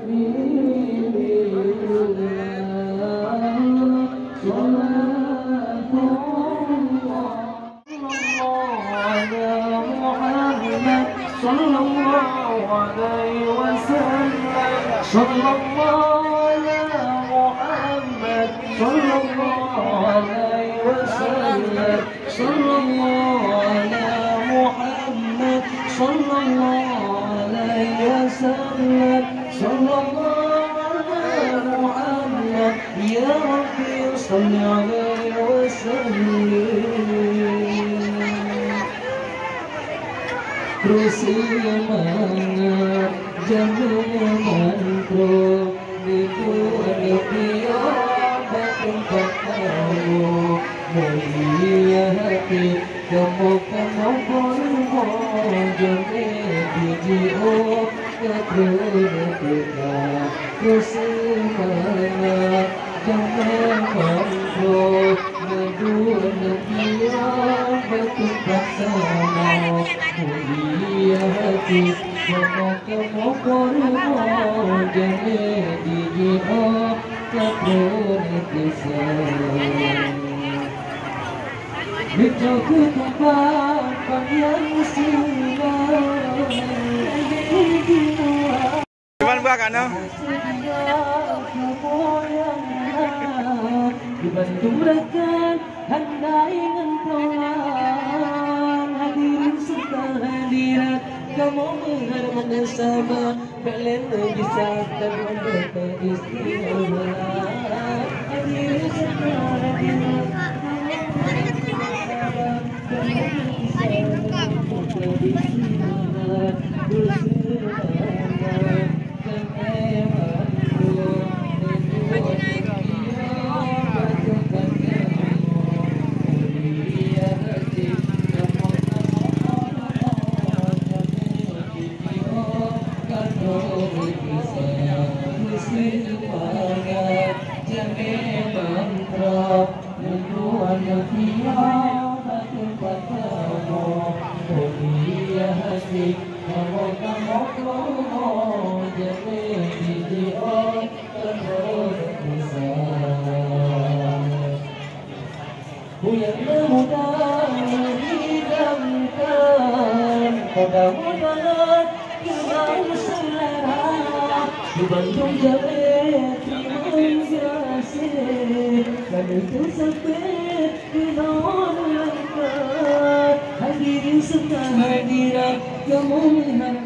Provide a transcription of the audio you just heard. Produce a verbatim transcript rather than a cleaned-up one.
الله على محمد صلى الله عليه وسلم. صلى الله على محمد صلى الله عليه وسلم. صلى الله على محمد صلى الله عليه وسلم. صلى الله على محمد. Ya Rabbi, salli alaihi wasallim. Terus semangat, jangan mangkro, di Tuhan pion bak teumpat kamoe. Mulia hati kamoe, kamoe peurumoh, jeuet jiôh ka troh teuka. Terus semangat, jangan mangkro, di Tuhan pion bak teumpat kamoe. Mulia hati kamoe, kamoe peurumoh, jeuet jiôh ka troh teuka. Beutôi keu teumpat panyang sinan. Cuman buah kat noh. Di Bandung rakan, handai ngon kawan, hadirin serta hadirat, kamoe meuharap sama. Kalian bisa terbondong beristimewa. Hadir serta hadir. Kuyang muda meudamkan, muda-muda keunong seulera. Di Bandung Jamé teurimong gaséh, lalu tu sampai keunoe langkah. Hadirin serta hadirat, kamoe meuharap